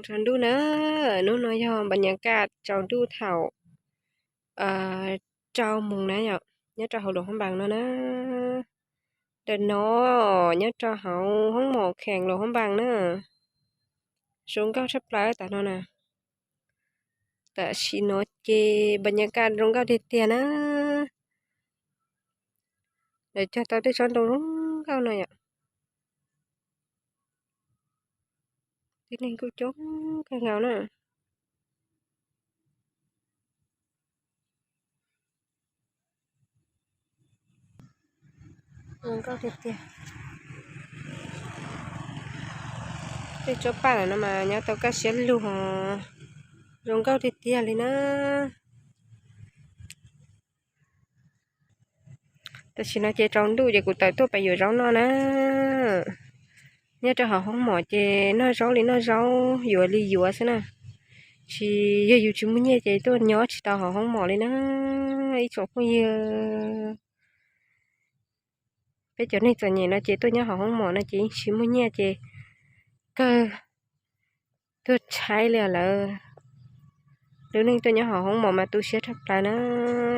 Tsaus ntuj na, hnub no yog npa nyas kaj tsaus ntuj thaum rau moos na yom, nyob rau hauv Luam Hoob Npaas no na. Ntawm no nyob rau hauv hoob mom kheem Luam Hoob Npaas na, zoo nkauj tshaj plaws tam no na. Tam sim no ces npa nyas kaj zoo nkauj tiag tiag na. Lawv cog tau tej tsob ntoo zoo nkauj no yom. Tib neeg kuj coob kawg nkaus na. Zoo nkauj tiag tiag. Tej tsob paj no mas nyob tau kaj siab lug, zoo nkauj tiag tiag li na. Tam sim no ces tsaus ntuj ces kuv tawm tuaj pem yuav zaub noj na. Nyob rau hauv hoob mom ces noj zaub li noj zaub, yuav li yuav xwb na. Tsis yog yus tsis muaj nyiaj ces tuaj nyob tsis tau hauv hoob mom li na. Ib tsoom phooj ywg, peb cov neeg txom nyem no ces tuaj nyob hauv hoob mom no ces yeej tsis muaj nyiaj ces kawg tuag tshaib li lawm. Lub neej tuaj nyob hauv hoob mom mas tu siab tshaj plaws na.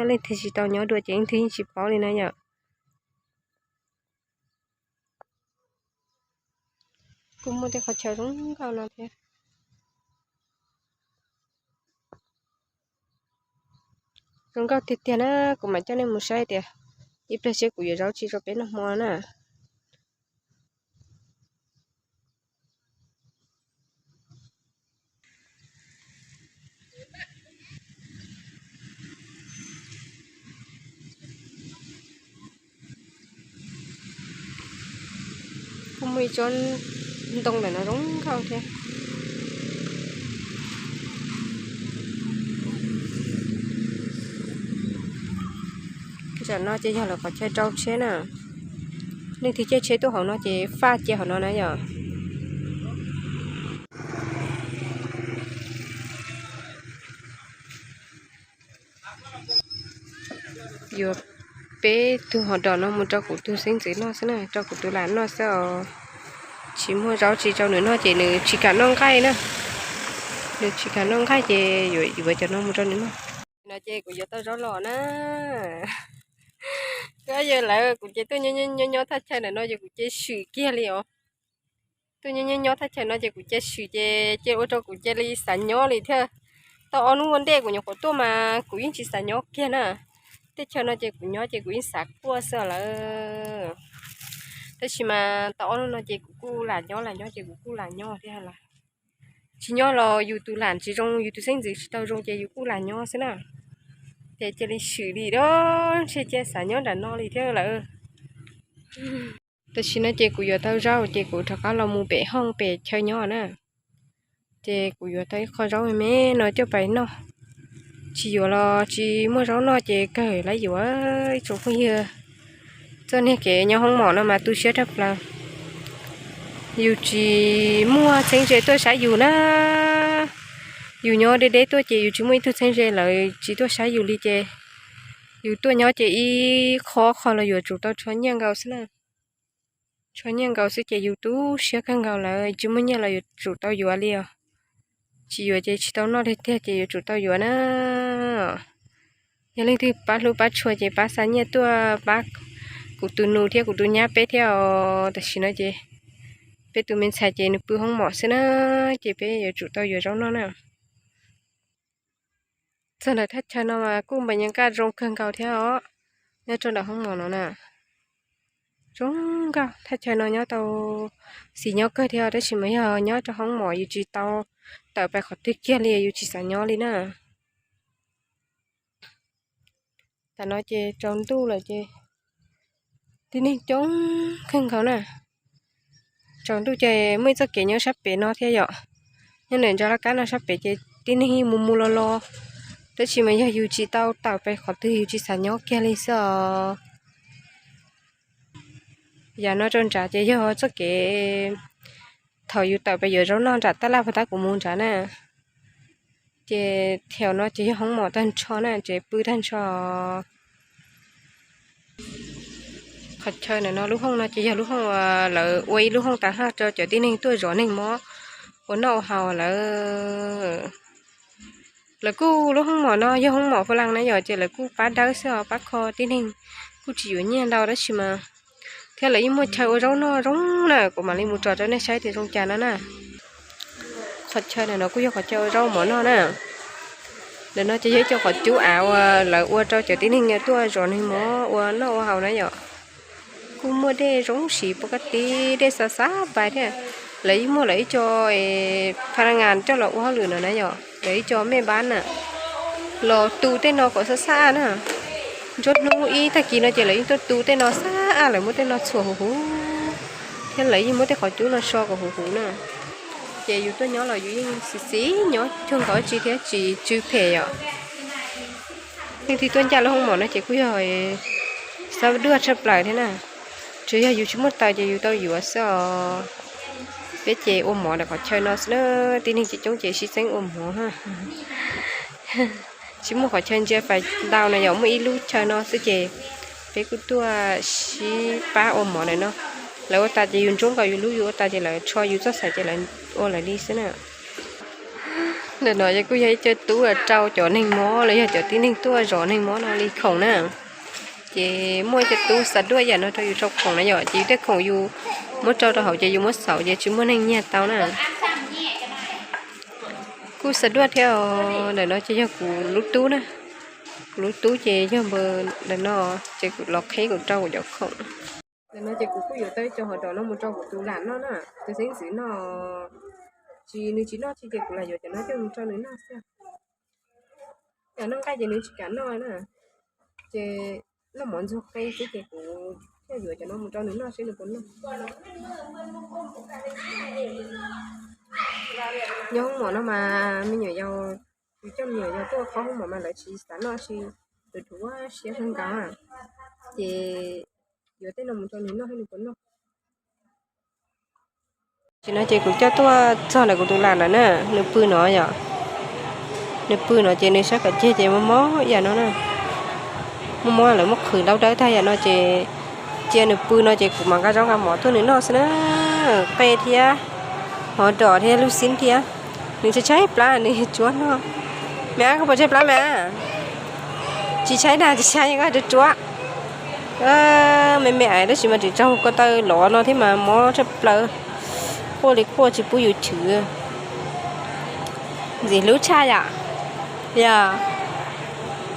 Leej twg tsis tau nyob dua ces leej twg yeej tsis paub li na yom. Kuj muaj tej qhov chaw zoo nkauj no thiab. Zoo nkauj tiag tiag na, kuv mam coj nej mus saib tias ib pliag seb kuv yuav zaub tsi rau peb noj hmo na. Kuj muaj ib tsob ntoo ntawm no zoo nkauj thiab. Tam no ces yog lawv qhov chaw rau tsheb na. Leej twg caij tsheb tuaj hauv no ces faj cia hauv no na yom. Yuav peb tug hom dom no mus rau kuv tus xeeb ntxwv noj xwb na, rau kuv tus lam noj xwb os. Tsis muaj zaub tsis rau nws noj ces nws tsis kam noj nqaij na. Nws tsis kam noj nqaij ces yuav yuav cov no mus rau nws noj. No ces kuv yuav tau zaub los na. Koj yog lawv kuv ces tuaj nyob nyob thaj chaw ntawm no ces kuv ces swm kiag li os. Tuaj nyob nyob nyob thaj chaw no ces kuv ces swm ces ces ua rau kuv cia li xav nyob li thiab. Tau ob hnub ua ntej kuv nyuam qhuav tuaj mas kuv yeej tsis xav nyob kiag na. Teb chaws no ces kuv nyob ces kuv yeej xav quaj xwb lawm. Tab sis mas tau ob hnub no ces kuv kuj lam nyob lam nyob ces kuv kuj lam nyob thiab lawm. Tsis nyob los yus tus lam tsis zoo, yus tus xeeb ntxwv tsis tau zoo ces yus kuj lam nyob xwb na. Ces cia li swm li da, ntshe cia xav nyob nram no li thiab lawm. Tam sim no ces kuv yuav tau zaub ces kuv rov qab los mus pem hooj pem chaw nyob na. Ces kuv yuav tau ib qho zaub me me no coj pais noj. Tsis yuav los tsis muaj zaub noj ces kawg lawm yuav. Ib tsoom phooj ywg, txoj niag kev nyob hoob mom no mas tu siab rag plaws. Yus tsis muaj txheeb ze tuaj saib yus na. Yus nyob deb deb tuaj ces yus tsis muaj ib tug txheeb ze lawv tsis tuaj saib yus li ces yus tuaj nyob ces ib qho qho los yuav tsum tau rho nyiaj nkaus xwb na. Rho nyiaj nkaus xwb ces yus tu siab kawg nkaus lawm, tsis muaj nyiaj los yuav tsum tau yuav li os. Tsis yuav ces tsis tau noj tiag tiag ces yuav tsum tau yuav na. Yog leej twg pab hlub pab tshua ces pab xa nyiaj tuaj pab kuv tus nus thiab kuv tus nyab peb thiab os. Tam sim no ces peb tus me ntxhais ces nws pw hoob mom xwb na, ces peb yuav tsum tau yuav zaub noj na. Txog ntawm thaj chaw no mas kuj npam nyas kaj zoo kawg nkaus thiab os, nyob rau ntawm hoob mom no na. Zoo nkauj, thaj chaw no nyob tau xis nyob kawg thiab tab sis mas yog nyob rau hoob mom yus tsis tau tawm pais qhov twg kiag li yus tsis xav nyob li na. Tam no ces tsaus ntuj lawm ces tib neeg coob kawg nkaus na. Tsaus ntuj ces muaj ib txoj kev nyob sab pem no thiab yom. Nyob ntawm ntsa laj kab no sab pem ces tib neeg yeej mus mus los los, tab sis mas yog yus tsis tau tawm pais qhov twg yus tsis xav nyob kiag li xwb os. Yav no rau nrad ces yog txoj kev thaum yus tawm pais yuav zaub noj nram tab laj puag ta kuv mus nrad na. Ces thaum no ces yog hoob mom tag nrho na ces pw tag nrho. Qhov chaw ntawm no lub hooj no ces yog lub hooj uas lawv ua ib lub hooj tas haj rau cov tib neeg tuaj zov neeg mob ua noj ua haus lawm. Lawv kuj lub hoob mom no yog hoob mom pha las na yom, ces lawv kuj pab dawb xwb os, pab kho tib neeg, kuj tsis yuav nyiaj ntau tab sis mas thiab lawv yeej muaj chaw ua zaub noj zoo na, kuv mam li mus tso rau nej saib tias zoo cas no na. Qhov chaw ntawm no kuj yog qhov chaw ua zaub mov noj na. Ntawm no ces yog ib co qhov cub av uas lawv ua rau cov tib neeg tuaj zov neeg mov ua noj ua haus na yom. Kuj muaj dej zoo siv pov ka tib dej xav xav pais thiab. Lawv yeej muaj lawv ib co pha las ngas coj los ua hauj lwm no na yom, lawv ib co mej npab na los tu tej no kom xab xab na. Nruab hnub ib tag kis no ces lawv yeej tuaj tu tej no xab ab, lawv muab tej no txhuam huv huv thiab lawv yeej muab tej qhov cub no so kom huv huv na. Ces yus tuaj nyob los yus yeej xis xis nyob cuag nkaus tsis thiab tsis tsw phem yom. Leej twg tuaj ncaj lub hoob mom no ces kuj yog xab duaj tshaj plaws thiab na. Tsuas yog yus tsis muaj taws ces yus tau yuav xwb os. Peb ces ua mov ntawm qhov chaw no xwb na, tib neeg coob coob ces sib txeeb ua mov. Tsis muaj qhov chaw ntsia fais ntau na yom, muaj ib lub chaw no xwb ces peb kuj tuaj sib pab ua mov ntawm no. Lawv ua tas ces yus ntsuab nkaus yus lub, yus ua tas ces lawv tsho yus txoj xaim ces lawv ua lawv li xwb na. Ntawm no ces kuj yog ib co tub rau cov neeg mob los yog cov tib neeg tuaj zov neeg mob no li khoom na. Ces muaj ib co tub xa duaj yam no rau yus rau khoom na yom, ces yus tej khoom yus muab rau rau hauv ces yus muab xauv ces tsis muaj neeg nyiag tau na. Kuj xa duaj thiab os. Ntawm no ces yog kuv lub tub na. Kuv lub tub ces yog npawg ntawm no, ces kuv los qheb kuv rau kuv cov khoom. Ntawm no ces kuv kuj yuav tau ib co hauv daim no mus rau kuv tus lam noj na, tus xeeb ntxwv noj. Tsis, nws tsis noj tsis ces kuv lam yuav cov no coj mus rau nws noj xwb. Yog noj nqaij ces nws tsis kam noj na, ces noj mov ntxuag qe xwb ces kuv thiaj yuav cov no mus rau nws noj seb nws puas noj. Nyob hoob mom no mas me nyuam yaus, kuv coj me nyuam yaus tuaj khob hoob mom mas lawv tsis xav noj, tsis, lawv dhuav siab kawg nkaus, ces yuav tej no mus rau nws noj seb nws puas noj. Tam sim no ces kuv coj tuaj txog ntawm kuv tus lam lawm na, nws pw no yom. Nws pw no ces nws sab kom ceg ces mob mob ib yam no na. Mob mob lawv muab qhwv dawb dawb tag yam no ces cia nws pw no ces kuv mam nqa zaub nqa mov tuaj nws noj xwb na. Qe thiab, hov dom thiab lub xib thiab. Nws tshaib tshaib plab nws tsuab no. Me ab, koj puas tshaib plab me ab? Tsis tshaib na, tsis tshaib, koj tsuab tsuab. Me me ais tab sis mas tseem raug ko taw lov no thiab mas mob tshaj plaws. Quaj li quaj tsis pub yus chwv. Ntxim hlub tshaj yom. Yog,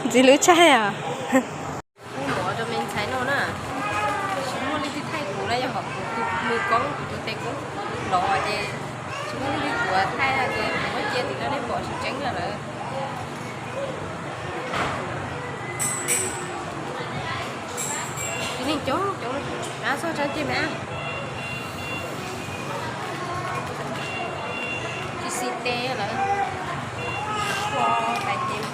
ntxim hlub tshaj yom. Kuv mov rau me ntxhais noj na, tsis muaj leej twg thaij kuv na, yog hom kuv tus me koob, kuv tus tes koob lov ces tsis muaj leej twg tuav thaij na, ces kuv muab cia tim no nej pom tseeb tseeb na lawm. Tib neeg coob coob, ab, txog tsav ceg me ab. Tsis xis tes lawm. Ua tais tes.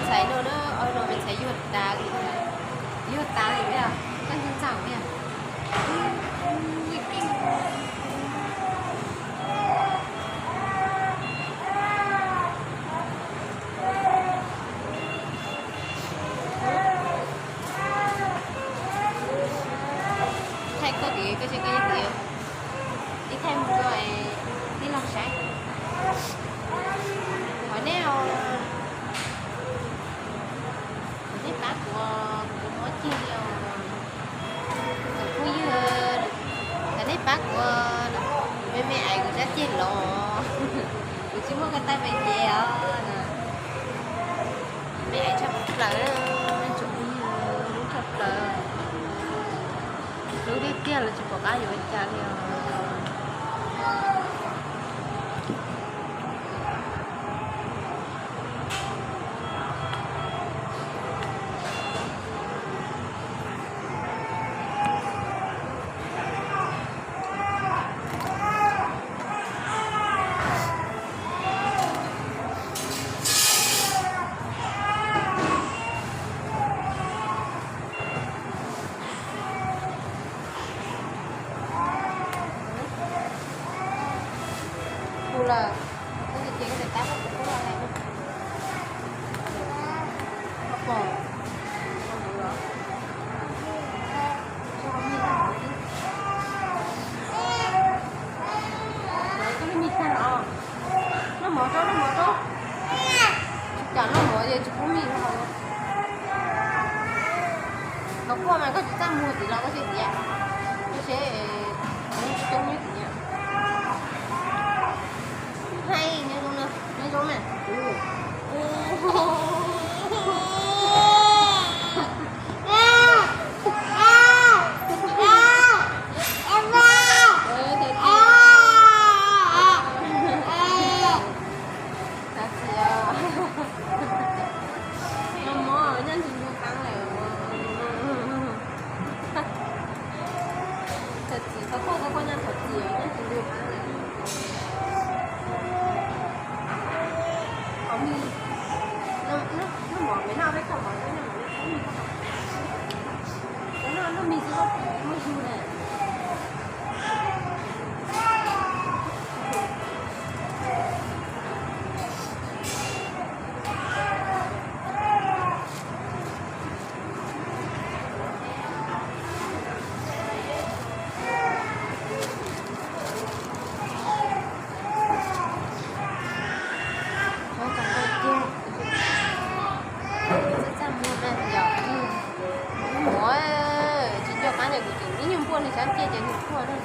Ntxhais no na, ua no me ntxhais yuag tas li, yuag tas li, koj ntxhais ntxaum li. Thaij koj tid, koj tsis, koj yeej tid. Ib thaij mus rau tij laug saib. Thov nej os, thov nej pab kuv, kuv mob ceg li os. Kuv phooj ywg, Tus lawm, koj ces ces koj tab koj tus koj los lawm. Koj pom. Koj lub mis tag os. Noj mov rau, noj mov rau. Tsis kam noj mov ces tsis pub mis no. Los quaj mas koj tsis txaj muag tim los koj thiaj tiav. Koj seb, coob nyob tim. Hais nyob zoo na, nyob zoo na. Thov txim os. Noj mov nyob ntsis ntug qab lawm. Thov txim, thov quaj, thov quaj nyob thov txim, nyob ntsis ntug qab lawm. Noj mov, noj mov, noj peb tog mov, noj mov, noj mis xwb, muaj zug na. Txaj muag na yom. Muaj tsis nco qab ntawm kuv tseem ib nyuag npuaj nws sab ceg ces nws quaj na.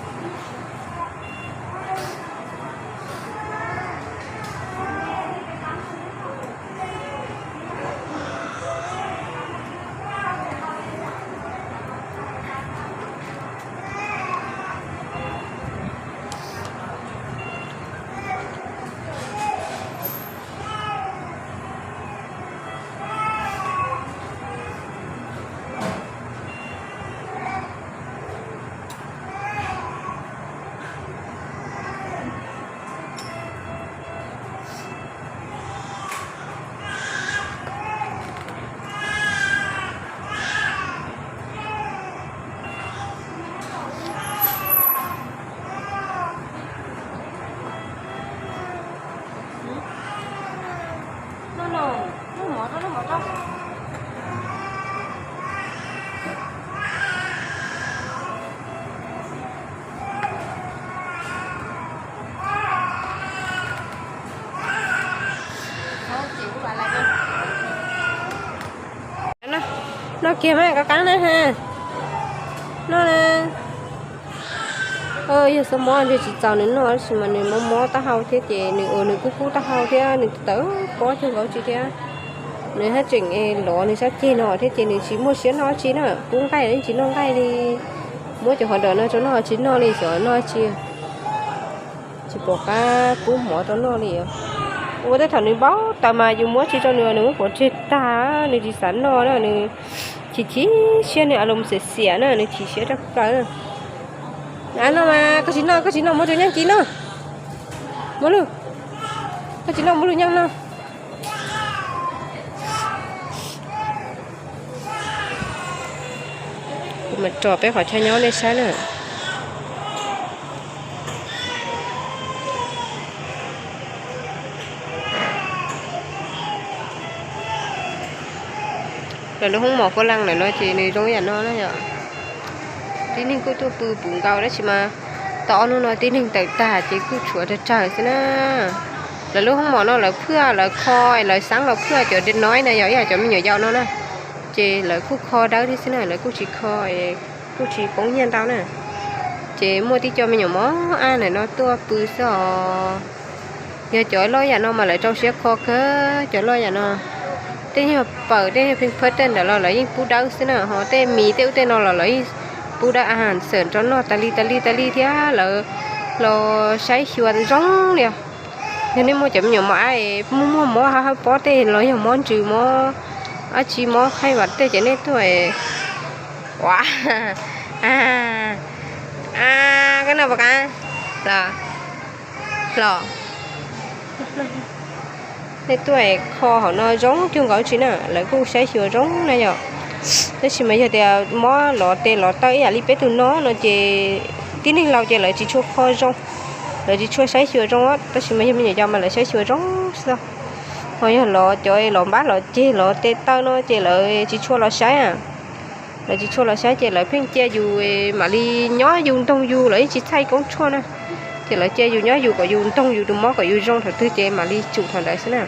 Noj no, noj mov rau, noj mov rau. Noj kiag mas koj qab na ha. Noj na. Yog xuab mob ntshe tsis txaus nws noj tab sis mas nws mob mob taub hau thiab ces nws ua nws kub kub taub hau thiab nws tawv pob cuag nkaus tsis thiab. Nws haj tseem lov nws sab ceg no thiab ces nws tsis muaj siab noj dab tsi na, kub nqaij yeej tsis noj nqaij li. Muab cov hov dawm no rau noj tsis noj li, xyov noj dab tsi. Tsis pom qab pub mov rau noj li. Ua tej thaum nws npau taws mas yus muab tsis rau nws, nws muab pov tseg tag, nws tsis xav noj na, nws chim chim siab, nws a lus xiam xiam na, nws chim siab rau plaws. Noj mas koj tsis noj, koj tsis noj muab rau Nyaaj Kiv noj. Muab lug, koj tsis noj muab lug Nyaaj noj. Kuv mam tso peb qhov chaw nyob nej saib na. Lawv lub hoob mom Khuab Laj ntawm no ces nws zoo yam no na yom. Tib neeg kuj tuaj pw puv nkaus tab sis mas tau ob hnub no tib neeg tawm tag ces kuj tshuav tsawg tsawg xwb na. Lawv lub hoob mom no lawv phwaj lawv kho, lawv xaab los phwaj cov dej no na yom, ib yam cov me nyuam yaus no na. Ces lawv kuj kho dawb thiab xwb na, lawv kuj tsis kho, kuj tsis poob nyiaj ntau na. Ces muaj tib co me nyuam mob ab ntawm no tuaj pw xwb os. Yog cov loj yam no mas lawv rau siab kho kawg, cov loj yam no. Tej yog pawm tej yog phaj tej ntawd los lawv yeej pub dawb xwb na, ho tej mis tej ub tej no los lawv yeej pub dawb a xawm rau noj tas li tas li tas li thiab lawv los saib xyuas zoo li os. Yog nej muaj cov me nyuam mob ab, muaj muaj mob hauv pob tej los yog mob ntsws mob dab tsi mob khaij vam tej ces nej tuaj ua koj noj puas qab los los. Nej tuaj kho hauv no zoo cuag nkaus tsi na, lawv kuj saib xyuas zoo na yom. Tab sis mas yog tias mob los tes los taw ib yam li peb tus no no ces tib neeg laus ces lawv tsis tshua kho zoo. Lawv tsis tshua saib xyuas zoo, tab sis mas yog me nyuam yaus mas lawv saib xyuas zoo xwb. Ho yog lawv cov los npab los ceg los tes taw no ces lawv tsis tshua los saib. Lawv tsis tshua los saib ces lawv pheej cia yus mam li nyob yus ntoog yus, lawv yeej tsis txhaj koob tshuaj na. Ces lawv cia yus nyob yus kom yus ntoog yus tus mob kom yus zoo thaum twg ces mam li tsum thaum ntawd xwb na.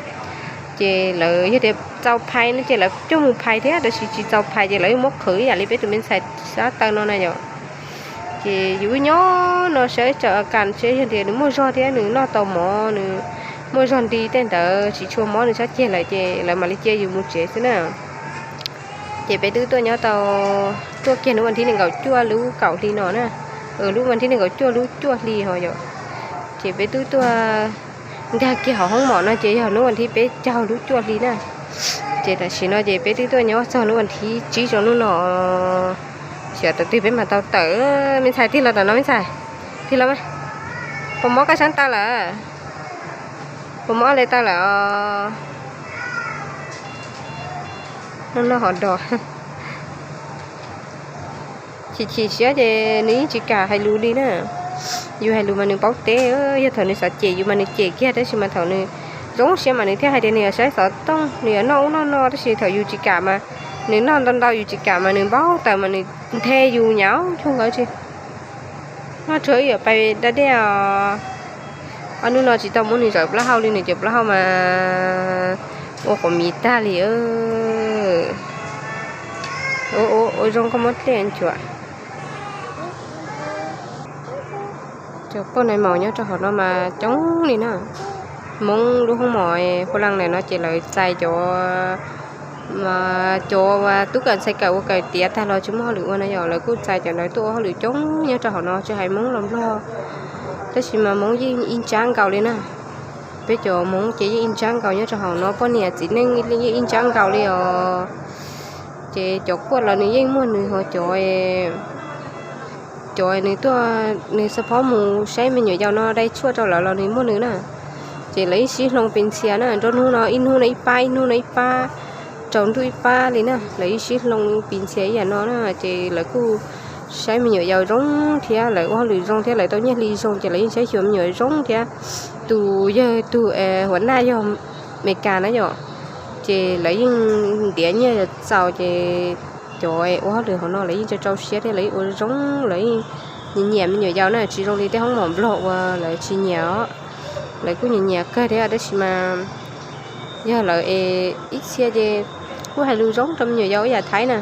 Ces lawv yog tias txaus phais no ces lawv coj mus phais thiab, tab sis tsis txaus phais ces lawv yeej muab qhwv ib yam li peb tus me ntxhais sab taw no na yom. Ces yus wb nyob no saib tsam kas seb yog tias nws muaj zog thiab nws noj tau mov, nws muaj zog nti tej ntawd tsis tshua mob nws sab ceg lawm ces lawv mam li cia yus mus tsev xwb na. Ces peb twb tuaj nyob tau, tuaj kiag hnub vas thib nees nkaum cuaj lub kaum hli no na. Lub vas thib nees nkaum cuaj lub cuaj hli ho yom. Ces peb twb tuaj nkag kiag hauv hoob mom no ces yog hnub vas thib peb caug lub cuaj hli na. Ces tam sim no ces peb twb tuaj nyob txog hnub vas thib tsib rau hnub no, xyov thaum twg peb mam tau tawm. Me ntxhais tig los tom no me ntxhais, tig los mas. Puas mob koj sab taw lawm? Puas mob ob le taw lawm os? Noj noj hov dos. Chim chim siab ces nws yeej tsis kam hais lus li na. Yus hais lus mas nws paub teb, yog thaum nws xav cem yus mas nws cem kiag, tab sis mas thaum nws zoo siab mas nws thiaj hais tias nws yuav saib xov tooj, nws yuav noj ub noj no, tab sis thaum yus tsis kam mas nws noj ntau ntau, yus tsis kam mas nws npau taws mas nws nthe yus nyav cuag nkawd tsis. Noj tsuag wb yuav pais da dej os. Ob hnub no tsis tau muab nws zawm plaub hau li, nws cov plaub hau mas ua quav miv tag li. Ua zoo koj muab dlej cuam. Cov poj niam maum nyob rau hauv no mas coob li na. Hmoob lub hoob mom Phu Laj ntawm no ces lawv txais cov, cov tub kawm ntxhais kawm ua kawm tiav tag los tsis muaj hauj lwm ua na yom, lawv kuj txais cov ntawd tuaj ua hauj lwm coob nyob rau hauv no, tsis hais Hmoob los Nplog. Tab sis mas Hmoob yeej ib ntsab nkaus li na. Peb cov Hmoob ces yeej ib ntsab nkaus nyob rau hauv no, poj niam txiv neej yeej ib ntsab nkaus li os. Ces cov kuaj los nws yeej muaj nws, ho cov, cov nws tuaj nws xab phob mus saib me nyuam yaus no dai tshuaj rau lawv los nws muaj nws na. Ces lawv yeej sib hloov pis ntxhias na, nruab hnub no ib hnub no ib pab, ib hnub no ib pab, tsaus ntuj ib pab li na. Lawv yeej sib hloov pis ntxhias ib yam no na, ces lawv kuj saib me nyuam yaus zoo thiab, lawv ua hauj lwm zoo thiab, lawv tau nyiaj hli zoo ces lawv yeej saib xyuas me nyuam zoo thiab. Tus yawg tus huam naj yog Amelikas na yom, ces lawv yeej ntiav nyiaj txaus ces cov ua hauj lwm hauv no lawv yeej tsa tsau siab thiab, lawv yeej ua zoo, lawv yeej nyiam nyiam me nyuam yaus na, tsis zoo li tej hoob mom Nplog uas lawv tsis nyiam os. Lawv kuj nyiam nyiam kawg thiab tab sis mas yog lawv es ib txhia ces kuj hais lus zoo rau me nyuam yaus ib yam Thaib na.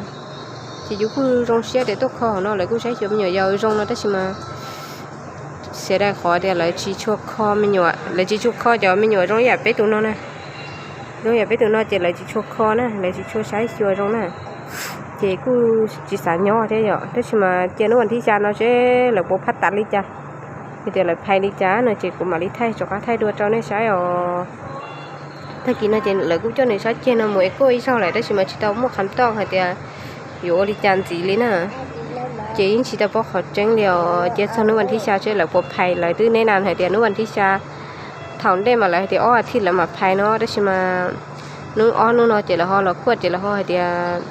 Ces yus kuj zoo siab tias tuaj kho hauv no lawv kuj saib xyuas me nyuam yaus zoo no tab sis mas xiav dai qhov tias lawv tsis tshua kho me nyuam, lawv tsis tshua kho cov me nyuam zoo ib yam peb tus no na. Zoo yam peb tus no ces lawv tsis tshua kho na, lawv tsis tshua saib xyuas zoo na. Ces kuj tsis xav nyob thiab yom, tab sis mas cia hnub vas thib xya no seb lawv puas phaj tas li cas, yog tias lawv phais li cas no ces kuv mam li thaij, rov qab thaij dua rau nej saib os. Tag kis no ces lawv kuj coj nws sab ceg no mus es kuj ib zaug lawm tab sis mas tsis tau muaj qhov toj hais tias yuav ua li cas ntxiv li na. Ces yeej tsis tau paub qhov tseeb li os, cia txog hnub vas thib xya seb lawv puas phais, lawv twb neb na hais tias hnub vas thib xya thaum ntej mas lawv hais tias ob as thiv lawv mam phais no tab sis mas hnub ob hnub no ces lawv ho los kuaj ces lawv ho hais tias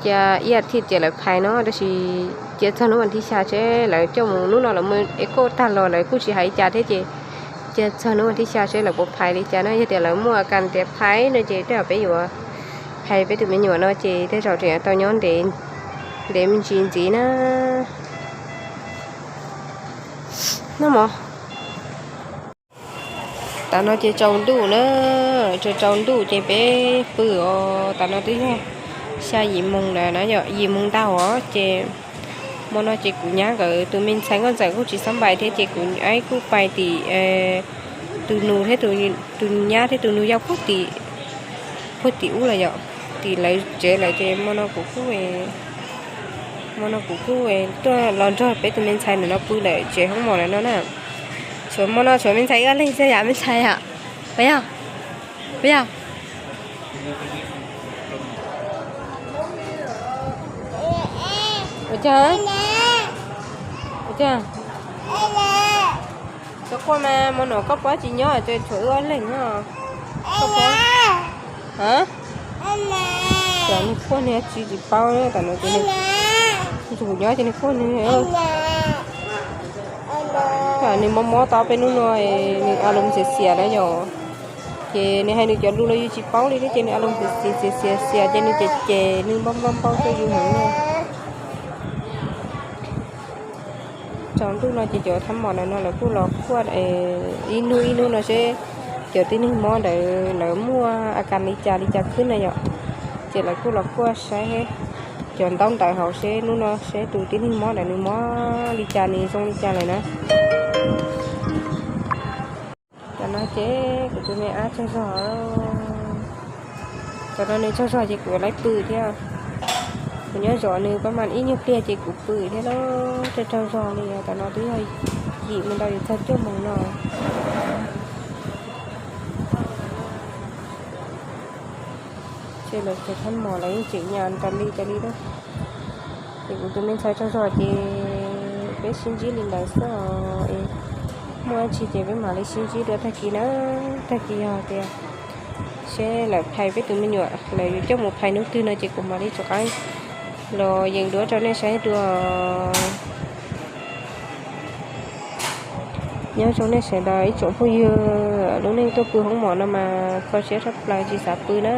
cia ib as thiv ces lawv phais no tab sis cia txog hnub vas thib xya seb lawv coj mus, hnub no lawv mus es kuj tag los lawv kuj tsis hais li cas thiab ces cia txog hnub vas thib xya seb lawv puas phais li cas na, yog tias lawv muaj a kas tias phais no ces tej zaum peb yuav phais peb tus me nyuam no ces tej zaum tseem tau nyob ntev me ntsis ntxiv na. Noj mov. Tam no ces tsaus ntuj na, tsaus ntuj ces peb pw os, tam no twb yog xya yim moos lawm na yom, yim moos ntau os ces hmo no ces kuv nyab nkawd tus me ntxhais nkauj ntxawm kuj tsis xab npais thiab ces kuv aib kuj pais tim tus nus thiab tus nyab thiab tus nus yau puag tim, puag tim ub lawm yom, tim lawv tsev lawm ces hmo no kuv kuj, hmo no kuv kuj tuaj los nrog peb tus me ntxhais ntawm no pw lawm tsev hoob mom lawm no na. Tshuav hmo no tshuav me ntxhais wb ob leeg xwb yom me ntxhais yom. Puas yog? Puas yog? Ua cas? Ua cas? Koj quaj mas, hmo no koj pab tsis nyob ces tshuav wb ob leeg no. Koj pab. Hab? Cov nws quaj nws tsis tsis paub tam no ces nws, kuv nyob ces nws quaj nws. Nws mob mob tau peb hnub no, nws a loos xiav xiav na yom. Ces nws hais nws cov lus los yus tsis paub li thiab ces nws a loos xiav xiav xiav xiav ces nws cem cem nws npau npau npau rau yus heev na. Tsaus ntuj no ces cov thab mom ntawm no lawv kuj los kuaj ib hnub ib hnub no seb cov tib neeg mob ntawd lawv muaj a kas li cas li cas xwb na yom. Ces lawv kuj los kuaj saib cov ntaub ntawv hauv seb hnub no seb tus tib neeg mob ntawd nws mob li cas nws zoo li cas lawm na. Tam no ces kuv tus me ab tsaug zog, tam no nws tsaug zog ces kuv yuav laib pw thiab. Kuv nyob zov nws pab mas ib nyuag pliag ces kuv pw thiab lauj, tsaug tsaug zog li. Tam no twb yog yim mus ntau yuav txog cuaj moos no. Ces lawv cov thab mom lawv yeej tseem nyas tas li tas li na. Ces kuv tus me ntxhais tsaug zog ces peb sib ntsib li ntawd xwb os. Muaj dab tsi ces peb mam li sib ntsib dua tag kis na. Tag kis yog tias seb lawv phais peb tus me nyuam, lawv yuav coj mus phais hnub twg no ces kuv mam li rov qab los yees duab rau nej saib dua. Nyob zoo nej sawv daws ib tsoom phooj ywg, lub neej tuaj pw hoob mom no mas kho siab tshaj plaws tsis xav pw na.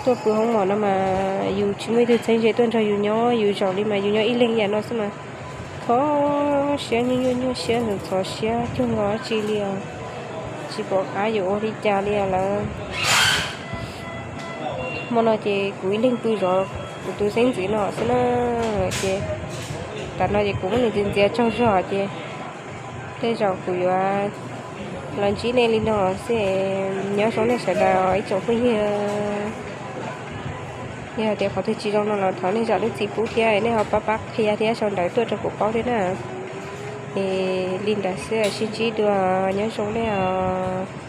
Tuaj pw hoob mom no mas yus tsis muaj ib tug txheeb ze tuaj nrog yus nyob, yus zaum li mas yus nyob ib leeg yam no xwb mas kho siab nyuaj nyuaj nyuaj siab ntxhov ntxhov siab cuag nkaus dab tsi li os. Tsis pom qab yuav ua li cas li lawm. Hmo no ces kuv ib leeg pw zov kuv tus xeeb ntxwv no xwb na. Ces tam no ces kuv muab nws ntxias ntxias tsaug zog ces tej zaum kuv yuav los ntsib nej li no xwb. Nyob zoo nej sawv daws ib tsoom phooj ywg. Yog tias qhov twg tsis zoo no los thov nej zam lub txim pub thiab nej ho pab pab qhia thiab sau ntawv tuaj rau kuv paub thiab na. Es li ntawd xwb, sib ntsib dua, nyob zoo nej os.